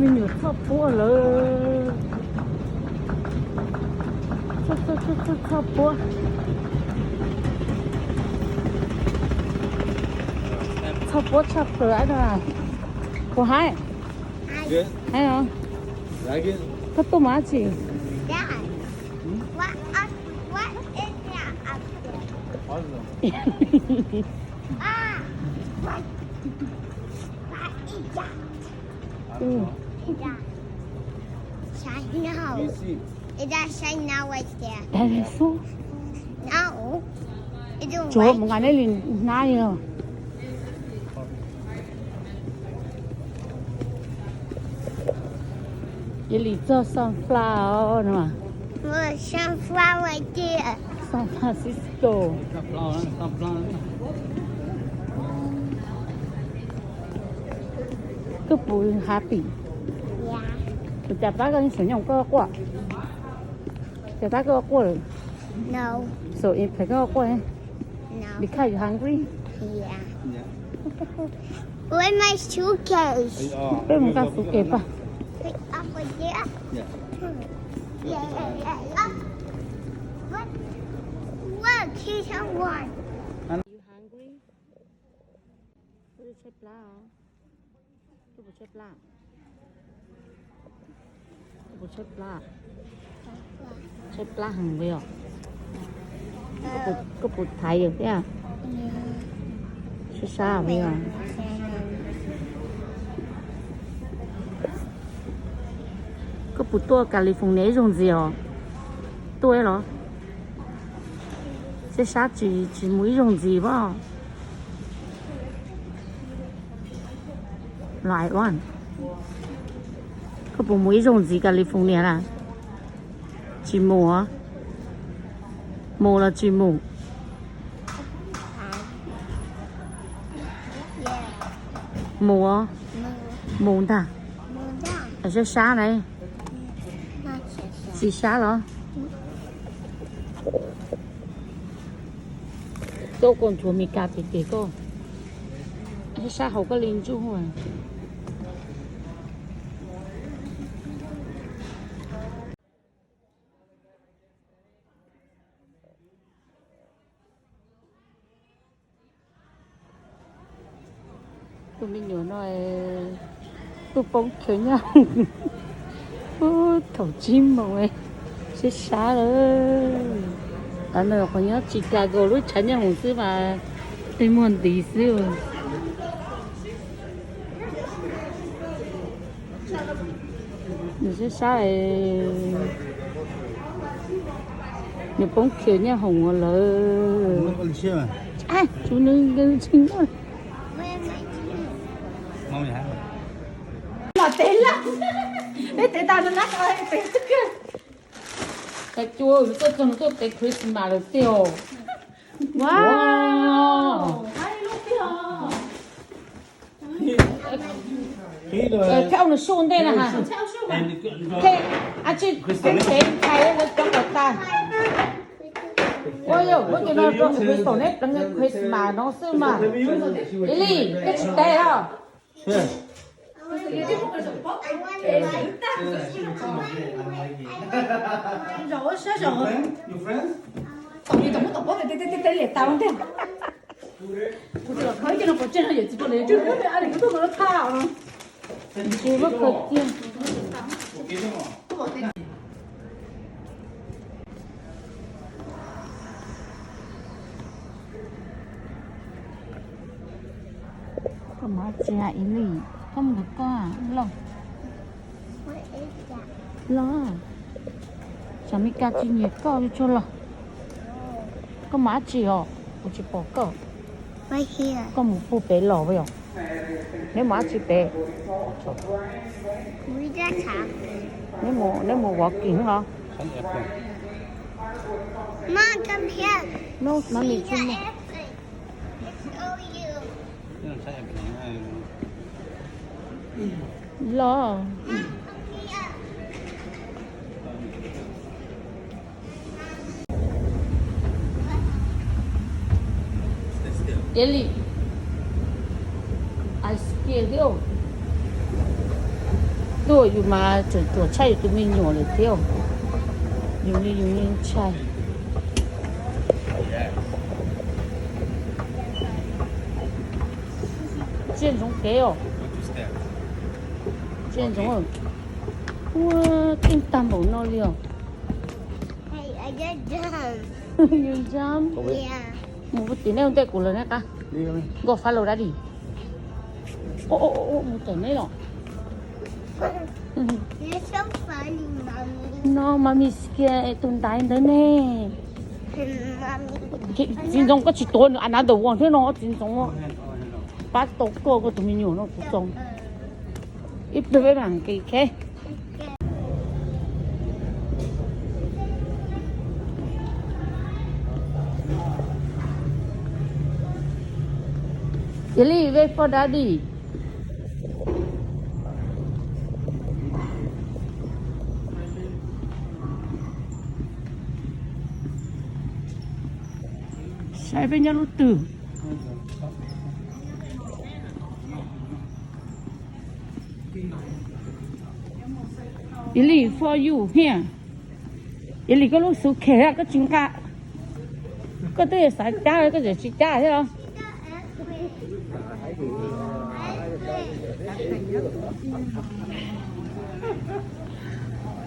Me nyuam txhoj puab lawm. Txhoj, txhoj, txhoj, txhoj puab. Txhoj puab tshaj plaws no. Puas haib? Haib os. Koj tuaj mus dab tsi? Dinosaur. Tsuav mus nqa neb li hnab yog. Yog li txog sunflower no. San Francisco. Koj puas happy? Ua cas pab koj xav nyob koj quaj? Cas pab koj quaj lawm? So in phem koj quaj? Because you hungry? Where's my suitcase? Peb mus nqa suitcase pas. Look, here's one. You hungry? Koj tshaib plab os? Koj puas tshaib plab? Koj puas tshaib plab? Tshaib plab heev li os. Koj puas thaiv yawg thiab? Sab sab li os. Koj puas tuaj California ib zaug ntxiv os? Tuaj los? Sab sab tsis, tsis mus ib zaug ntxiv pab. Los, koj puas mus ib zaug ntxiv California na? Tsis mus os? Mus los tsis mus? Mus os? Mus ntag. Sab sab na. Tsis sab los? Tuaj koj ntsuav Mes Kas ces ces koj sab sab hauv koj li ntsuj. Tus me nyuam no tuaj poob khaws nyab hoom thaum tsib moos, sab sab lawm. Qhov no qhov nyob Chicago lub tshav nyab hoom xwb mas tej muag ntiv xwb. Nws sab sab, nws poob khaws nyab hoom ua lawm. Tsum nws nkees tsis noj. Los tes lawm, neb tes tas nab tes xwb kawg. Ka cua nws tuaj txog nws tuaj tes Christmas lawm tiag. Wow. Thiab ua nws suj ntej na ha. Thiab a tsi, peb tes thais lawv cov kom tas. Ua yog muab cov no rau Crystal neb pleev Christmas no xwb mas. Ib li, koj tsis tes os. Zaum sab zaum, tom li tom muab tom pob tej tej tej liam tas tiag. Kuv tsis los khawb coj no pov tseg no yawm txiv poj niam twb a li kuv tuaj mus lawv tha os. Tsis muab khawb tiag. Koj mus dab tsi a Ib Lis? Koj mus ntawm koj los? Los, tsam Mes Kas tsis nyiam koj yuav tsum los. Koj mus dab tsi os? Kuv tsis pom koj. Koj mus puag pem los yom? Neb mus dab tsi pem? Neb mus, neb mus walking los? No, mami tsis mus. Los. Ib Lis, I scared you. Tuaj yus mas tseem ruam tshaj yus tus me nyuam lawm thiab. Yus li yus yeej ntshai. Tsiaj ntsoov kev os. Tsiaj ntsoov. Ua, keej tag npaum no li os. Yus ntshai. Mus puag tim nej ua ntej kuv lawm nej qab. Go follow daddy. Mus tim nej los. No mami scared tus ntaiv ntawd ne. Txiv ntxoov koj tsis tuav nws another one thiab no txiv ntxoov. Pab tau koj koj tus me nyuam no kuv txoov. Ib pliag peb mam nqis, ok. Yog li wait for daddy. Saib peb nyob lub twg. Yog li for you here. Yog li koj lub suitcase koj tsis nqa, koj twb xav cab koj tseem tsis cab thiab los?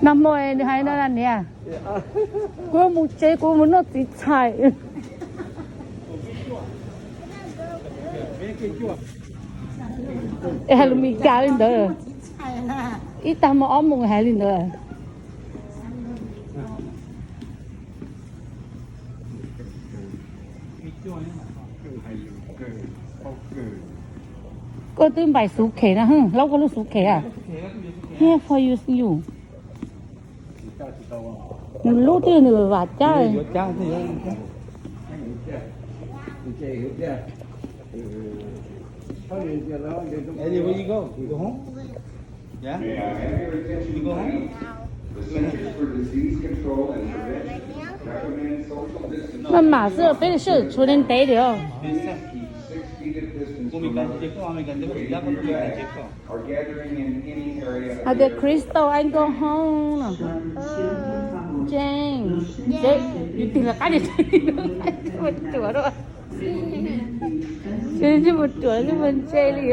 Nag hmo nws hais no na niam, kuv mus tsev kuv mus noj txiv txhais. Es hais lus Meskas li ntawd, ib tag hmo ob moos hais li ntawd. Koj twb npais suitcase na, hlaub koj lub suitcase a. Here for you, you. Nws lub twg nws vam cab. Maj mam xwb peb sawv tsuav ntev ntev li os. Hais tias Crystal, I go home no. James, yus tig lawv qab, tsis mus ruam tsis mus ntse li.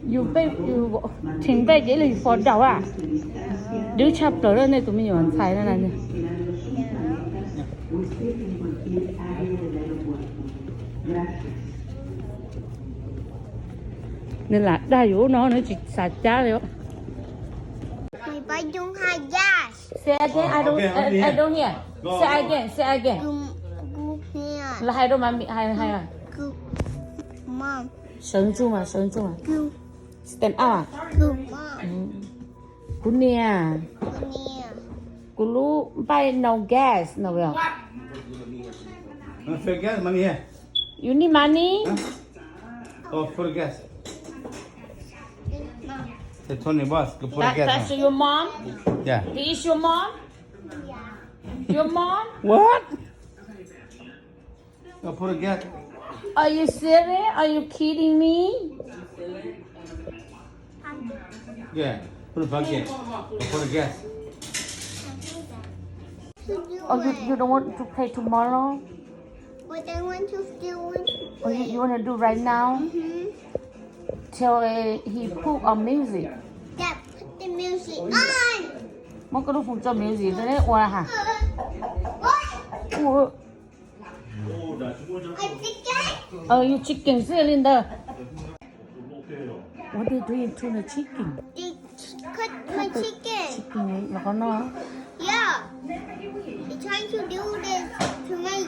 Yus peb, yus theem peb ces ib leeg yus fall down a. Dwb tshaj plaws lawm nej tus me nyuam ntxhais no na. Nws lam dag yus no nws tsis xav cab li. Say again, I don't, I, I don't hear. Say again, say again. Los hais rau mami, hais, hais. Sawv ntsuj mas, sawv ntsuj mas. Stand up. Kuv niam, kuv lub npaij no gas no. You need money? That's your mom? He is your mom? Your mom? What? Are you serious? Are you kidding me? Oh, you, you don't want to play tomorrow? But I want to still want to play. Oh, you, you want to do right now? Till he put on music. Dad, put the music on. Muab koj lub foos tso music rau neb ua ha. What? Yus chicken xwb li ntawd. What they doing to the chicken? They cut my chicken. Chicken los qhov no. Yeah. They trying to do this to my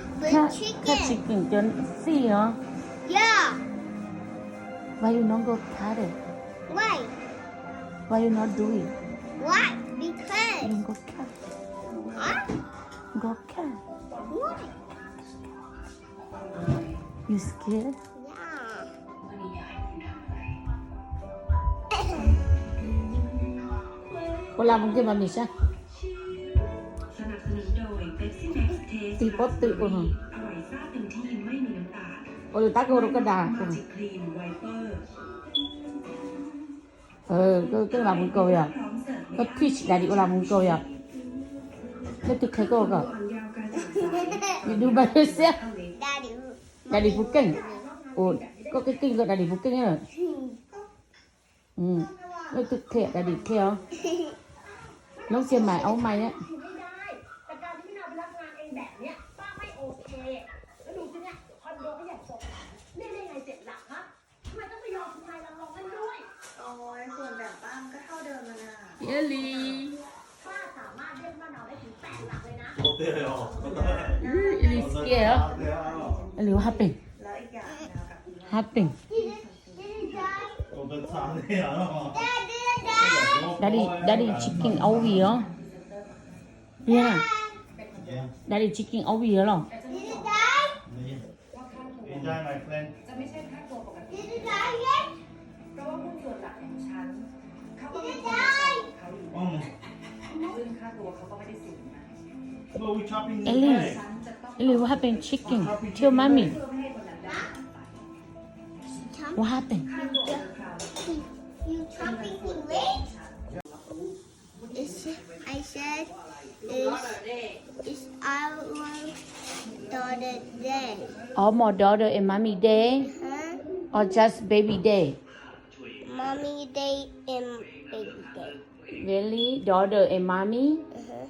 chicken. Cut chicken cov xij no. Yeah. Why you not go cut it? Why? Why you not do it? Why? Because. You go cut. Huh? Go cut. Why? You scared? Yeah. Ua lam mus nce mas mis sab. Tig pob tw ua no. Ua lwm tab koj ua rau koj dag. Koj keej las mus kaus yog? Koj teach daddy ua las mus kaus yog? Leej twg qhia koj kom? You do by yourself? Daddy puas keej? Koj keej keej koj daddy puas keej? Leej twg qhia? Daddy qhia os. Loob xiab mais aub mais. Iliv, Iliv scared. Iliv, what happened? Happened. Daddy, daddy chicken over here. Yeah. Daddy chicken over here los? Iliv, Iliv, what happened chicken? Tell mommy. What happened? You chopping English? It's, I said, it's, it's our daughter day. Or my daughter and mommy day? Huh? Or just baby day? Mommy day and baby day. Really? Daughter and mommy? Uh-huh.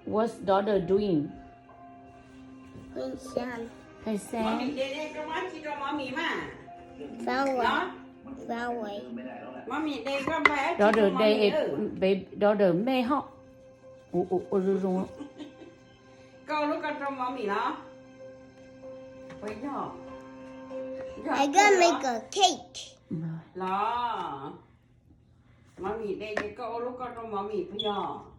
What's daughter doing? Doing some. Hey, Sam. Far away. Far away. Daughter day, baby, daughter mej hov. Ua, ua, ua zoo zoo. Koj ua lub koj rau mommy los? Puas yog? I'm gonna make a cake. Los, mommy day ces koj ua lub koj rau mommy puas yog?